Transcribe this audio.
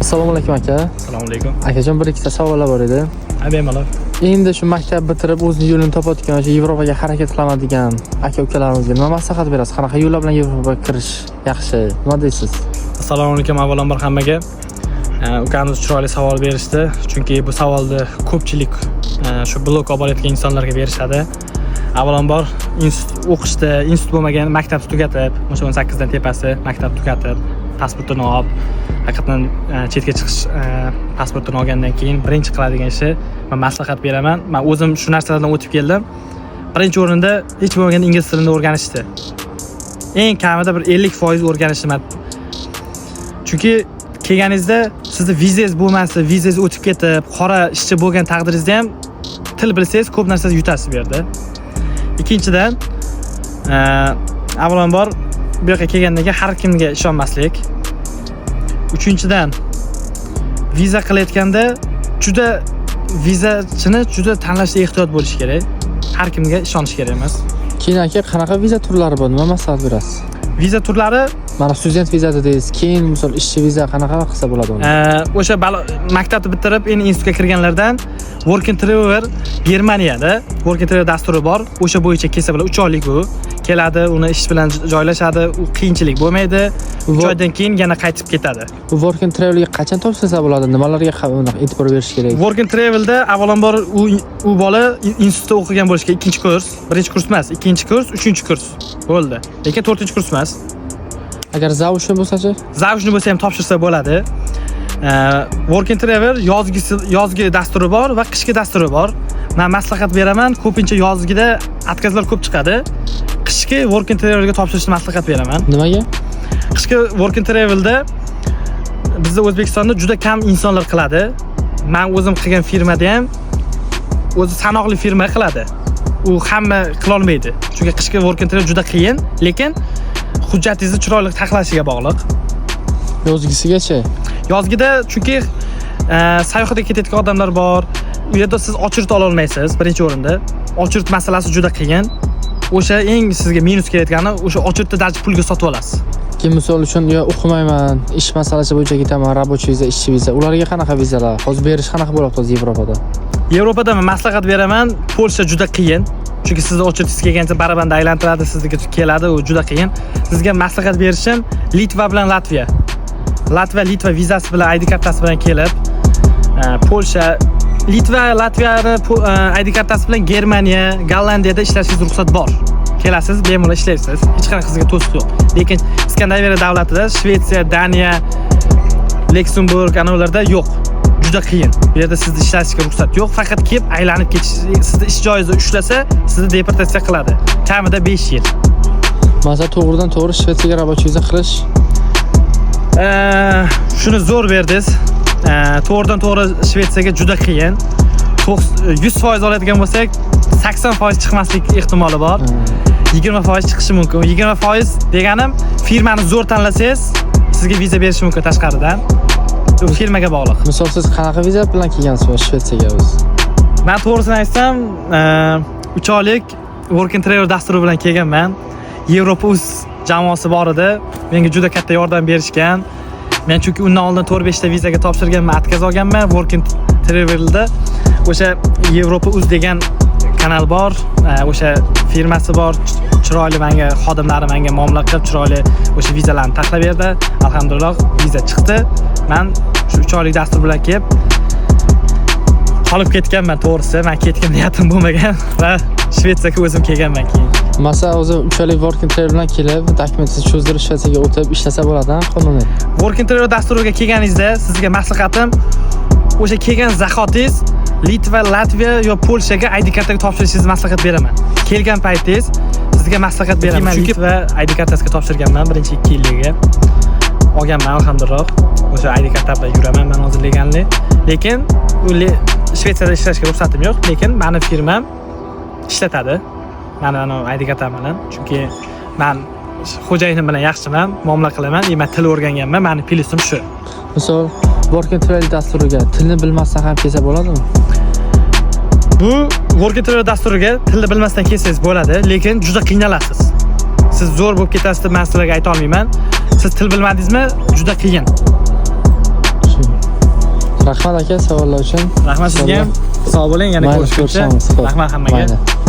Assalomu alaykum, aka. Assalomu alaykum. Akajon, bir ikkita savollar bor edi. Ha, bemalol. Endi shu maktab bitirib, o'zini yo'lini topayotgan, shu Yevropaga harakat qilaman degan aka ukalarimizga nima maslahat berasiz? Qanaqa yo'llar bilan Yevropaga kirish yaxshi? Nima deysiz? Assalomu alaykum avvalambor hammaga. Ukamiz chiroyli savol berishdi. Chunki bu savolni ko'pchilik shu blog olib borayotgan insonlarga berishadi. Avvalambor institut o'qishda, institut bo'lmagan, maktabni tugatib, o'sha 18 dan tepasi maktab tugatib, pasportini olib, haqiqatdan chetga chiqish pasportini olgandan keyin birinchi qiladigan ishi, man maslahat beraman. Man o'zim shu narsalardan o'tib keldim. Birinchi o'rinda hech bo'lmaganda ingliz tilini o'rganishdi. Eng kamida bir 50% o'rganishni man. Chunki kelganingizda sizni vizangiz bo'lmasa, vizangiz o'tib ketib, qora ishchi bo'lgan taqdiringizda ham til bilsangiz, ko'p narsa yutasiz bu yerda. Ikkinchidan, avvalambor bu yoqqa kelgandan keyin har kimga ishonmaslik. Uchinchidan, viza qilayotganda juda vizachini juda tanlashda ehtiyot bo'lish kerak. Har kimga ishonish kerak emas. Keyin, aka, qanaqa viza turlari bor? Nima maslahat berasiz? Viza turlari. Mana student vizasi deysiz, keyin misol ishchi viza, qanaqa qilsa bo'ladi uni? O'sha maktabni bitirib, endi institutga kirganlardan Work and Travel, Germaniyada Work and Travel dasturi bor. O'sha bo'yicha kelsa bo'ladi. 3 oylik u. Keladi, uni ish bilan joylashadi, u qiyinchilik bo'lmaydi. 3 oydan keyin yana qaytib ketadi. Bu Work and Travelga qachon topshirsa bo'ladi? Nimalarga unaqa e'tibor berish kerak? Work and Travelda avvalambor u bola institutda o'qigan bo'lishi kerak, ikkinchi kurs, birinchi kurs emas, ikkinchi kurs, uchinchi kurs bo'ldi. Lekin to'rtinchi kurs emas. Agar заочный bo'lsa-chi? Заочный bo'lsa ham topshirsa bo'ladi. Work and Travel yozgi dasturi bor va qishki dasturi bor. Men maslahat beraman, ko'pincha yozgida отказ lar ko'p chiqadi. Qishki Work and Travelga topshirishni maslahat beraman. Nimaga? Qishki Work and Travelda bizda O'zbekistonda juda kam insonlar qiladi. Man o'zim qilgan firmada ham o'zi sanoqli firma qiladi. U hamma qilolmaydi. Chunki qishki Work and Travel juda qiyin, lekin hujjatingizni chiroyli taxlashiga bog'liq. Yozgisigachi? Yozgida chunki sayohatga ketayotgan odamlar bor. U yerda siz очередь ola olmaysiz birinchi o'rinda. Очередь masalasi juda qiyin. O'sha eng sizga minus kelayotgani, o'sha очередь ni даже pulga sotib olasiz. Keyin misol uchun yo o'qimayman, ish masalasi bo'yicha ketaman, рабочий viza, ishchi viza. Ularga qanaqa vizalar? Hozir berish qanaqa bo'lyapti hozir Yevropada? Yevropada man maslahat beraman, Polsha juda qiyin. Chunki sizni очередь ingiz kelgancha barabanda aylantiradi, sizniki keladi, u juda qiyin. Sizga maslahat berishim Litva bilan Latviya. Latviya, Litva vizasi bilan, ID kartasi bilan kelib, Polsha, Litva, Latviyani ID kartasi bilan Germaniya, Gollandiyada ishlashingiz ruxsat bor. Kelasiz, bemalol ishlaysiz. Hech qanaqa sizga to'siq yo'q. Lekin Skandinaviya davlatida Shvetsiya, Daniya, Lyuksemburg ana ularda yo'q. Juda qiyin. Bu yerda sizni ishlashga ruxsat yo'q. Faqat kelib aylanib ketish, sizni ish joyingizda ushlasa, sizni deportatsiya qiladi. Kamida 5 yil. Masalan, to'g'ridan to'g'ri Shvetsiyaga рабочий viza qilish Shuni zo'r berdingiz. To'g'ridan to'g'ri Shvetsiyaga juda qiyin. 100% oladigan bo'lsak, 80% chiqmaslik ehtimoli bor. 20% chiqishi mumkin. 20% deganim, firmani zo'r tanlasangiz, sizga viza berishi mumkin tashqaridan. U firmaga bog'liq. Misol, siz qanaqa viza bilan kelgansiz Shvetsiyaga o'zi? Men to'g'risini aytsam, 3 oylik Work and Travel dasturi bilan kelganman. Yevropa Uz jamoasi bor edi. Menga juda katta yordam berishgan. Men chunki undan oldin 4-5 ta vizaga topshirganman, отказ olganman. Work and Travelda o'sha Yevropa Uz degan kanal bor, o'sha firmasi bor. Chiroyli menga xodimlari menga muomala qilib, chiroyli o'sha vizalarni taxlab berdi. Alhamdulillah, viza chiqdi. Man shu 3 oylik dastur bilan kelib qolib ketganman to'g'risi. Man ketgan niyatim bo'lmagan va Shvetsiyaga o'zim kelganman keyin. Masalan, o'zi 3 oylik Work and Travel bilan kelib, dokumentingizni cho'zdirib, Shvetsiyaga o'tib ishlasa bo'ladi, ha, qonuniy. Work and Travel dasturiga kelganingizda sizga maslahatim, o'sha kelgan zahotingiz Litva, Latviya yo Polshaga ID kartaga topshirishingizni maslahat beraman. Kelgan paytingiz sizga maslahat beraman. Chunki Litva ID kartasiga topshirganman birinchi 2 yilligiga. Olganman, alhamdulillah. O'sha ID karta bilan yuraman man hozir легальный. Lekin u Shvetsiyada ishlashga ruxsatim yo'q, lekin mani firmam ishlatadi. Mani ana ID kartam bilan. Chunki man xo'jayinim bilan yaxshiman, muomala qilaman, и man til o'rganganman. Mani plyusim shu. Misol, Work and Travel dasturiga tilni bilmasdan ham kelsa bo'ladimi? Bu Work and Travel dasturiga tilni bilmasdan kelsangiz bo'ladi, lekin juda qiynalasiz. Siz zo'r bo'lib ketasiz deb man sizlarga ayta olmayman. Siz til bilmadingizmi, juda qiyin. Shu. Rahmat, aka, savollar uchun. Rahmat sizga ham. Sog' bo'ling, yana Mayli, ko'rishguncha. ko'rishamiz. Xo'p. Rahmat hammaga. Mayli.